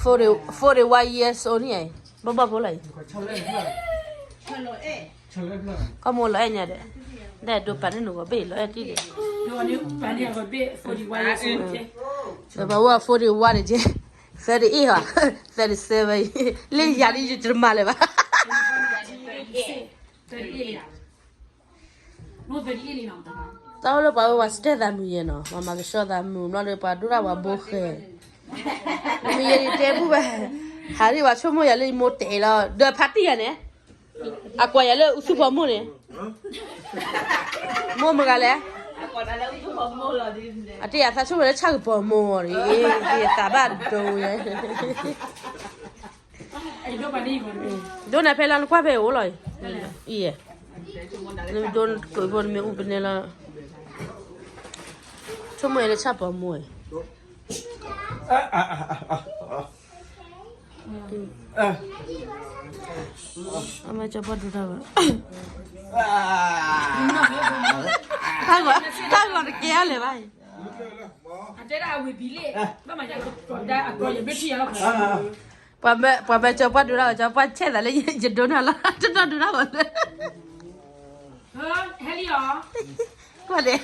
forty, forty-one years old န့ၣ်, ဘၣ်ဘၣ်ဖိလီၤအံၤ, ကီၢ်မိၢ်လီၤအဲၣ်ညါဒီး, ဒဲဒိပာ်န့ၣ်နဂီၢ်ဘ့ၣ်လီၤအဲၣ်တံၢ်ဒီး, ပှၤဝဲ forty-one န့ၣ်က့, thirty-eight ဟီ, thirty-seven အံၤ, လၢယၤဒ်ယတမၤလၢၤဘၣ်. တၢ်အိၣ်လၢပှၤဝဲပှၤစတဲသးမုာ်ယဲၢ်နီၤ, ပှၤမၤကဆှီသးမုာ်ဘျီဒီး ပှၤဒိၣ်တၢ်ပှၤဘိဃဲၤ, မ့ၢ်ယဲဒ်တဲပူၤဝဲ, ဟးဒ်ပှၤဆိကမိၣ်ယၤလၢယမိၢ်တဲာ်လီၤ, ဒီးဖါတံၢ်ယၤန့ၣ်, အကွၢ်ယၤလၢအူသူၣ်ဖီမိၢ်န့ၣ်, မိၢ်မတၤလဲၣ်, အတ့ၢ်အသးဆိကမိၣ်လၢဆၣ်ကပီၤမိၢ်အံၤ, သးဘၣ်ဒိယဲၢ် ဒိၣ်န့ၣ်ဖဲလၢနကွၢ်ဖဲအိၣ်လီၤအံၤ, အံၤ, နဒိၣ်ကဖိနမ့ၢ်အူပနဲလီၤ, ဆိကမိၣ်လၢဆၣ်ပီၤမိၢ်အံၤ, အမ့ၢ်ကၠီပှၢ်ဒိၣ်တၢ်ဂီၤ, တၢ်ဂီၤတကဲအလဲၤဘၣ်အံၤ, တဲဒၣ်အဝံၤဘံလ့ၣ်, ဘၣ်မၤယၤကတီၤဒါအကီယဘ့ၣ်ထံၣ်ယၤလီၤ, ပှၤမ့ၢ်ကၠီပှၢ်ဒိၣ်တၢ်ဂီၤ, ကၠီပှၢ်ဆဲးသးလၢယဒိၣ်န့ၣ်လီၤ, တၢ်ဒိၣ်တၢ်ဂီၤလၢ ဟဲလံအီၤ, ကွၢ်ဒဲး,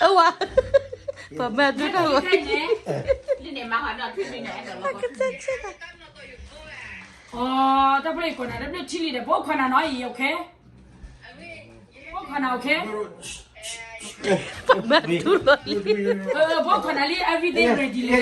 အဝၤ, ပှၤမ့ၢ်ဒိၣ်တၢ်ဂီၤ, အီ, တၢ်ဖျၢၣ်အံၤကိးနၤ တၢ်ဖျၢၣ်ထံလံဒီး ပအိၣ်ခွါနၤနီၤအံၤ, okay, ပအိၣ်ခွါနၤ, okay, ပှၤမ့ၢ်ဒိၣ်လီၤလံ, ပအိၣ်ခွါနၤလံ everything ready လံ,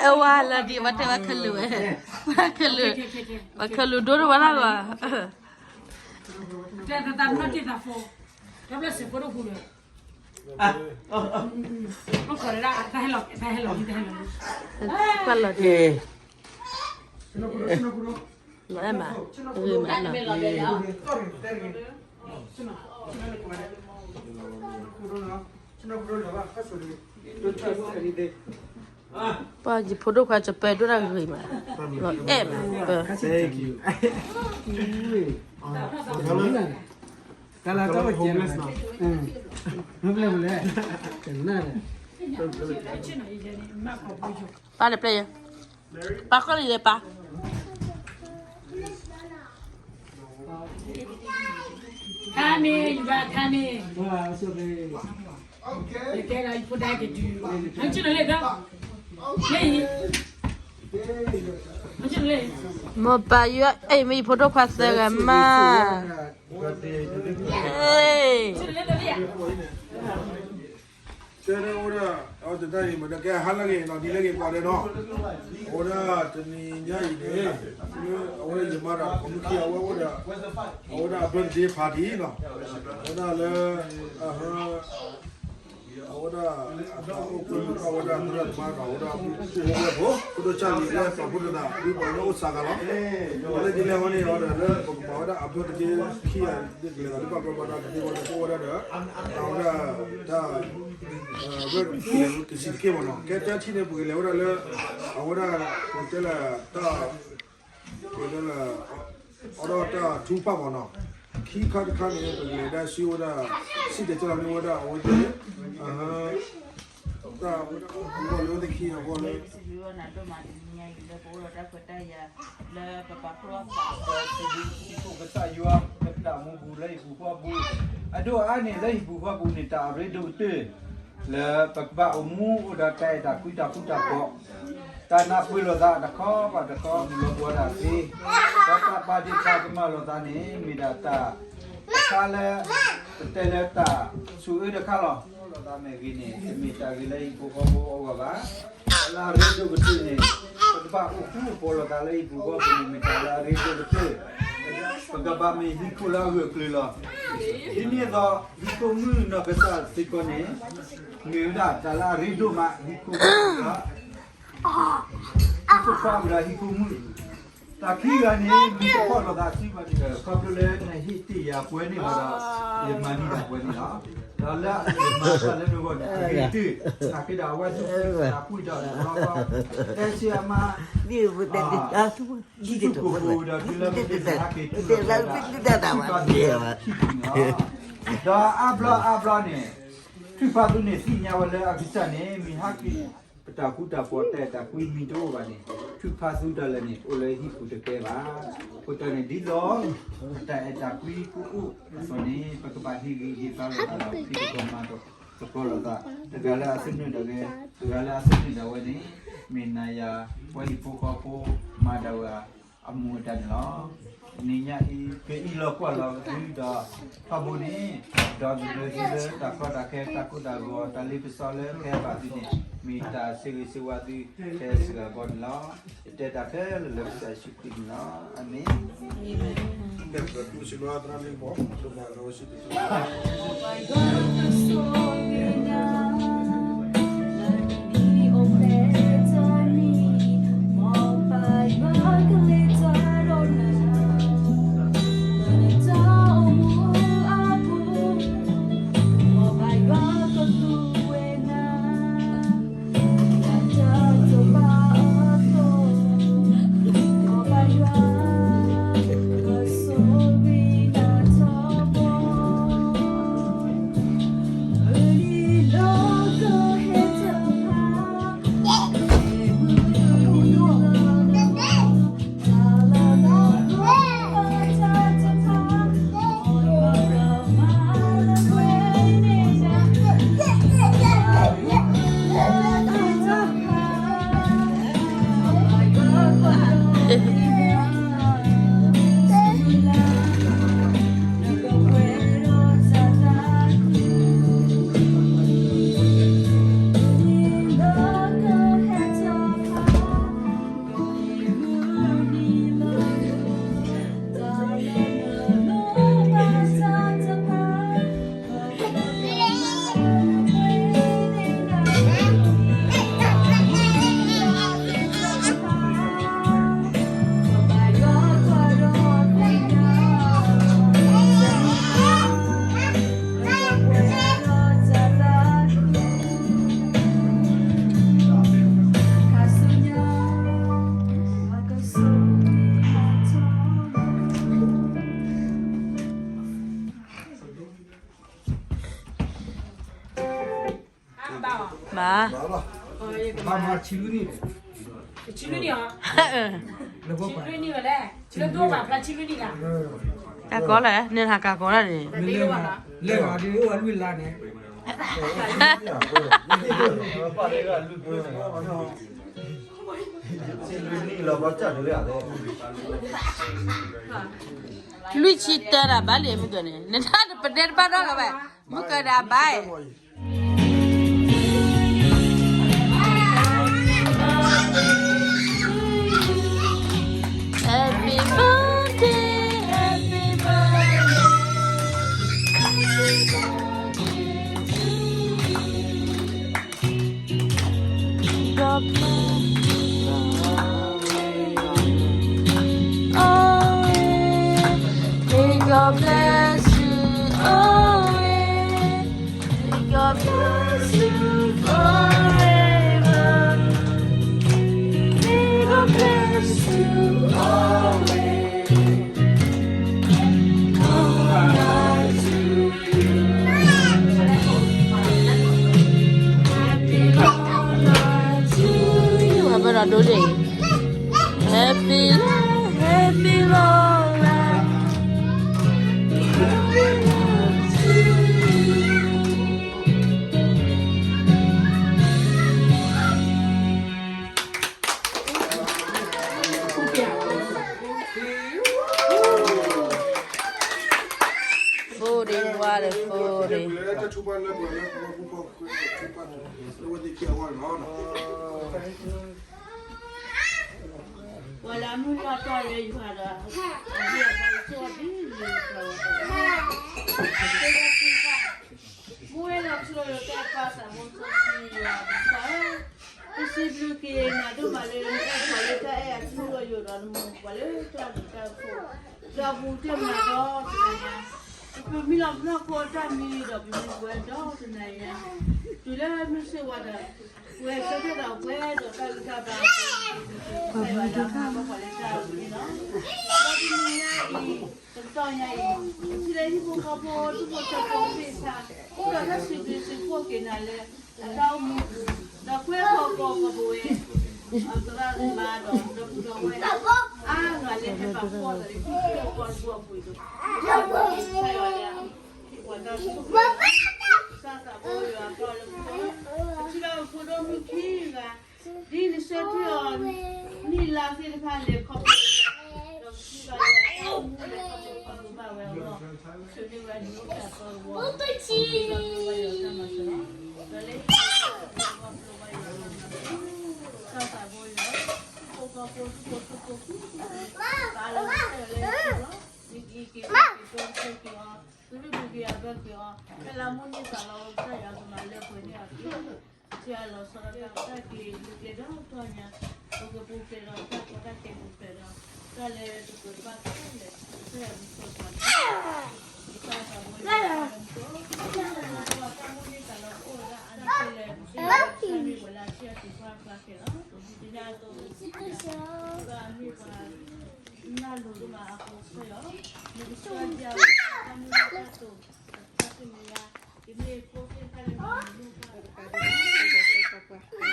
အဝၤလီၤဒံး ပှၤတဲပှၤခဲလၢာ်ဝဲ, ပှၤခဲလၢာ်, ပှၤခဲလၢာ်ဒိၣ်တဝဲဒၣ်ဂီၤ တၢ်တၢ်တၢ်နီၢ်တ့ၢ်သးဖိ, တၢ်ဘျၢစဲးဖိတဟူလၢ, ဘၣ်လီၤ, လီၤအဲၣ်မး, ဂ့ၤမးနီၤ, ပှၤယဖိဒိၣ်ခွါ ကပၢဒိၣ်တၢ်ဂ့ၤမး, လီၤအဲၣ်မး, ပၢ တၢ်လၢတၢ်ဝဲကဲလီၤ, မ့ၢ်ပျဲၢ်လဲၣ်, ပၢ်န့ၣ်ပျဲၢ်ယဲ, ပၢ်ဃီလံလဲၣ်ပၢ်, ခါမ့ၢ်, ယဘၣ်ခါမ့ၢ်, ယကဲဒီးယဖိဒါက့ၤတုၤ, ဟဲက့ၤလီၤလၢ, လၢအံၤ, ဟဲက့ၤလီၤလၢ, မိၢ်ပၢ်ယွၤအဲၣ်မ့ၢ်ယဖိဒိၣ်ခွါသၢဂၤမး, တဲဝဲဒၣ်, အတတၢ်အံၤမ့ၢ်ဒီးကဲဟါလၢအဂ့ၤနီၤ ဒ်လဲၣ်ဂ့ၤကွၢ်ဒဲးနီၤ, အဝဲဒၣ်တနံၤညါအံၤန့ၣ်, အဝဲဒၣ်ယမါဒီးမုၢ်ခံအဝဲအိၣ်ဒီး, အဝဲဒၣ်အ birthday party နီၤ, အဝဲဒၣ်လၢ, အဟၢ, အဝဲဒၣ်အတၢ်အိၣ်ဖှိၣ်မုၣ်ထီၣ်ဝဲဒၣ်သရၣ်သမါဒီး အဝဲဒၣ်ဖိဒိၣ်ဆၣ်လံၤလၢပှၤဖိတနၤ ဒ်ပှၤကညီအိၣ်စးဂၤလီၤ, လၢဒ်လဲၣ်အဝဲန့ၣ်ဒီး လၢပကမၤဝဲဒၣ်အ birthday ခံဂၤန့ၣ် ကလဲၤသးဒ်ဘၣ်ဘျီဘျီဒီး တသ့ဝဲန့ၣ် ကအိၣ်ဝဲဒၣ်ဒီး, အဝဲဒၣ်တၢ် ကစံးတက့ၢ်မ့ၢ်နီၤ, ကဲတၢ်ထံၣ်န့ၣ် ပကလဲၤဝဲဒၣ်လၢ, အဝဲဒၣ်, ပတဲလၢတၢ်, ပတဲလၢ, အီဒီးတၢ်ထူပာ်မ့ၢ်နီၤ, ခံခါတခါန့ၣ် ပကလဲၤဒၣ်ဆူဝဲဒၣ်, စံၣ်တဲၤတဲလီၤန့ၢ်ဝဲဒၣ်အဝဲသ့ၣ်, တၢ်, အဝဲသ့ၣ်ခံအဂီၢ်လၢ စံးဘျုးဝဲနၤဒိၣ်မးတနံၤညါအံၤလၢပအိၣ်ဒီးတၢ်ခွဲးတၢ်ယာ်လၢပပာ်ဖှိၣ်အီၣ်သး, ဒီးစံးဘျုးစံးဖှိၣ်ကစၢ်ယွၤ လၢပတၢ်မူပူၤလၢဟံၣ်ပူၤဃီပူၤ, အဒိၣ်အါန့ၣ်လၢဟံၣ်ပူၤဃီပူၤန့ၣ် တၢ်အရ့ဒိၣ်ကတၢၢ်, လၢပကဘၣ်အိၣ်မူအိၣ်ဒီးတၢ်အဲၣ်တၢ်ကွံတၢ်ဃူတၢ်ဖိး, တၢ်နၢ်ပၢၢ်လိာ်သးတခီဘၣ်တခီ မုၢ်လီၤပှီၤဒၣ်သ့, ဒီးတၢ်ပာ်ဒ့ၣ်ပာ်ကမၣ်လိာ်သးန့ၣ် မ့ၢ်ဒၣ်တၢ်တခါလၢ ပတဲလၢတၢ်ဆိၣ်အၢတခါလီၤ. လိာ်သးမ့ၢ်ဂ့ၤန့ၣ် တမ့ၢ်တၢ်ဂ့ၤလၢဟံၣ်ဖိဃီဖိအဂီၢ်ဘၣ်. တၢ်လၢအရ့ဒိၣ်ကတၢၢ်န့ၣ် ပကဘၣ်အိၣ်ဃူအိၣ်ဖိးလိာ်သးလၢဟံၣ်ဖိဃီဖိန့ၣ် မ့ၢ်တၢ်လၢအရ့ဒိၣ်ကတၢၢ်, ပကဘၣ်မ့ၢ်ဟံၣ်ခိၣ်လၢအဂၢၢ်အကျၢၤလီၤ. ဒ်န့ၣ်အသိး ဟံၣ်ခိၣ်မုၣ်နီၢ်ကစၢ်စ့ၢ်ကီးန့ၣ် မ့ၢ်ဝဲဒၣ်တၢ်လၢအရ့ဒိၣ်မး ဟံၣ်ခိၣ်မုၣ်လီၤ. ဟံၣ်ခိၣ်ခွါဝဲဒၣ်ဟံၣ်ခိၣ်မုၣ်, တၢ်ခံဂၤန့ၣ် မ့ၢ်တဖီၣ်လိာ်သးစုဘၣ်န့ၣ်ဒီး ခီဖျိလၢနဟ့ၣ်တ့ၢ်ယၤပှဲၤန့ၣ်လီၤဒီး ယမၤန့ၢ်ဒၣ်ပှဲၤန့ၣ်လီၤ. ဒီးလၢအမၤတၢ်လၢနဂီၢ်န့ၣ် အဂ့ၤကတၢၢ်, နာ်က့ဒီးအဝဲသ့ၣ်တၢ်ကွံဒီးတဘျီဃီ, တဲဆံအမါ ဆူၣ်ကိၣ်ကိၣ်ဒီးတုၤလၢပမ့ၢ်ဟဲက့ၤတုၤလီၤဒီး ဒီးအါဘျီအါဘျီန့ၣ် ထုးဖးသူန့ၣ် သ့ၣ်ညါဝဲလၢအကစၢ်န့ၣ် မ့ၢ်ဟဲက့ၤ ပတၢ်ဃူတၢ်ဖိးတၢ်အဲၣ်တၢ်ကွံမ့ၢ်တအိၣ်ဘၣ်န့ၣ် ထုးဖးသူဒၣ်လဲာ်န့ၣ် အိၣ်လၢဟံၣ်ပူၤတကဲဘၣ်. အဃိသတးန့ၣ် ဒ်သိး တၢ်အဲၣ်တၢ်ကွံကအိၣ်အသိးန့ၣ် ပကဘၣ်ဟ့ၣ်ဂံၢ်ဟ့ၣ်ဘါလိာ်သးဒီး ဖံးသကိးမၤသကိးလိာ်သး, တဂၤလၢအသနၢၣ်ဒၣ်ဝဲ, တဂၤလၢအသနၢၣ်ဒၣ်ဝဲန့ၣ် မ့ၢ်နၤယၤ ပှၤဟံၣ်ဖိဃီဖိ မၤဒၣ်ဝဲ အမူအဒါန့ၣ်လီၤ. နံၤညါအံၤ ကအံးလီၤကွၢ်လီၤသုဒီး ထီဘိန့ၣ် ဒီးကဒၢသုလၢတၢ်ကီတၢ်ခဲ တၢ်ကိၢ်တၢ်ဂီၤ တၢ်လ့ပစီလၢကဟဲဘၣ်သုန့ၣ် မ့ၢ်တၢ်ဆၢဂ့ၤဆၢဝါသု ထဲစှၤဂီၢ်န့ၣ်လီၤ. ယတဲတၢ်ခဲလၢာ်လၢကစၢ်ယ့ၣ်ၡူးခရံာ်န့ၣ်လီၤ. အၤမ့ၣ်.ဘၣ်, ဘၣ်မၤဆံလွံၢ်နံၣ်, ဆံလွံၢ်နံၣ်အီၤ, ဆံလွံၢ်နံၣ်ဝဲလဲၣ်, လၢဒိၣ်ဘၣ်ဖျါဆံလွံၢ်နံၣ်လၢ်, ကၢ်ကီလဲၣ်, န့ၣ်ဟးကၢ်ကီဒၣ်န့ၣ်, လဲၤဂၤဒ်အိၣ်အလွံၢ်လါန့ၣ်, လွံၢ်ဆံတၢဒၣ်ဘၣ်လံ မုၢ်ကၢန့ၣ်, နတၢ်တပဒဲတဘၣ်ဒီးလီၤဘၣ်, မုၢ်ကၢဒၣ်ဘၣ်, Happy birthday, happy birthday, happy birthday to you. God bless you always. May God bless you always. May God bless you forever. May God bless you always. Long life to you. Happy long life to you. Happy long life, happy long life. Forty, what a forty. Psí bluke na doma le ta e a tu lo yo do mo pa le ta ta ko. Lo bu te ma do ta ya. Pe mi lo na ko ta mi do pe mi ko do ta ya. Tu le mi se wa da. We se te do we do ta ta ba. Ba ba do ta ba ko le ta ni no. Ba ni ya i. တကတီၢ်ညါအံၤ ပထံၣ်လၢဟံၣ်ဖိဃီဖိ ဒူၣ်ဖိထၢဖိသ့ၣ်တဖၣ် အိၣ်ဒီးတၢ်စံးဘျုးစံးဖှိၣ်က့ၤနၤလၢ အတၢ်အိၣ်မူအပူၤ, ဒီးကွဲကီၢ်ကီၢ်ကပဝဲ သရၣ်မါဒီး ဒီပုၢ်ဒီဝဲၢ် အါဂၤလၢဟဲပာ်ဖှိၣ်သးလၢ ဟံၣ်ဖိဃီဖိအပူၤဒီး ကစၢ်ယွၤလၢ ကစၢ်သးဘိယွၤပျီလၢပဂီၢ်, ပထံၣ်ဘၣ်ပဖိဒိၣ်မုၣ်ခံဂၤ ဒ်နဆၢထၢၣ်အီၤ နံၣ်လါသ့ၣ်တဖၣ်လဲၤခီဖျိ ဒီးပထံၣ်ဘၣ်လၢ တၢ်အိၣ်မူလဲၤခီဖျိခီဖျိဘၣ်ဝဲအဂီၢ် ဆၢန့ၢ်ဝဲဒၣ်တၢ်ပၢအဂီၢ် ဒီးပျီဘၣ်ယွၤတၢ်မၤစၢၤလီၤ. ဒီးလၢ ပျီဘၣ်ယွၤတၢ်မၤစၢၤ ကစၢ်သးဘိယွၤ ဟံၣ်ဖိဃီဖိ ဟံၣ်ဖိဃီဖိ ပာ်လီၤတၢ်လၢယၤလီၤ. နက့ၤက့ၤက့ၤက့ၤက့ၤအီၤ သုရ့ၣ်ဘုက့ၤအဘၢက့ၤအီၤ ဖဲလၢမုၢ်နံၤသးလီၤ ကစၢ်ယွၤကမၤလၢပှဲၤန့ၢ်အီၤက့ၤ ကစၢ်ယွၤလီၤဆီဒၣ်တၢ် တၢ်က့ၤလၢကျဲဒီတဖျၢၣ်ညါ ပကပူၤဖျဲးဒီးတၢ်ကီတၢ်ခဲပူၤဖျဲးဒီး တၢ်လၢပကဘၣ်ခဲလၢာ် ကစၢ်ယွၤကဆိၣ်ဂ့ၤပှၤ ကစၢ်ယွၤကဘၣ်လၢပှဲၤန့ၢ်အီၤ တၢ်မုၢ်နံၤသးလီၤကအိၣ်ဝဲဒၣ်အါတက့ၢ်လၢ ကစၢ်ယွၤကမၤလၢပှဲၤလၢအဆံးအပူၤဖျါဖျါခဲလၢာ် ဒ်န့ၣ်အသိး ကစၢ်ယွၤမ့ၢ်ပှၤ နၢ်လိၤဒိၣ်မးအဃိ ကစၢ်ယွၤ နကစၢ်ယွၤ တၢ်မုၢ်လၢ်တၢ်တိာ် တၢ်သ့ၣ်ညါ ယမ့ၢ်ဖိသ့ၣ်တဖၣ်လၢ ပကပာ်ဒိၣ်ပာ်ကဲပှၤ ပဆၢ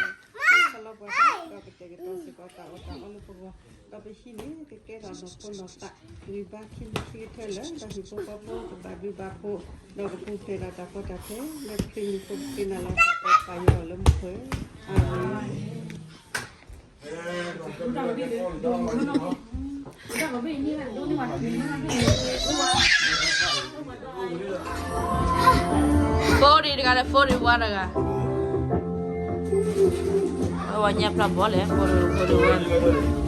လီၤပှၤတၢ် ဒီးပတဲာ်ကတီၤစ့ၢ်ကီးတၢ်အီၣ်တၢ်အီလၢပဂီၢ် ဒီးပဟံၣ်န့ၣ် ကကဲထီၣ်နီၢ်ခိနီၢ်သး ဂံၢ်ဘါခံမံၤခံကတၢၢ်လၢ ဒီးဟံၣ်ဖိဃီဖိကဘၣ်ဘျုးဘၣ်ဖှိၣ် ဒီးကပူၤဖျဲးဒီးတၢ်ကီတၢ်ခဲ လၢခရံာ်မံၤအဃိ ပဃ့နၤလီၤ ပပာ်ယွၤအီၤလၢမူခိၣ် အၤမ့ၣ်. ဖိဒံတဂၤဒီး ဖိဒံဝါတဂၤ, အဝဲညၣ်ဖျါဘီလဲၣ်, ဖိဒံဝါ.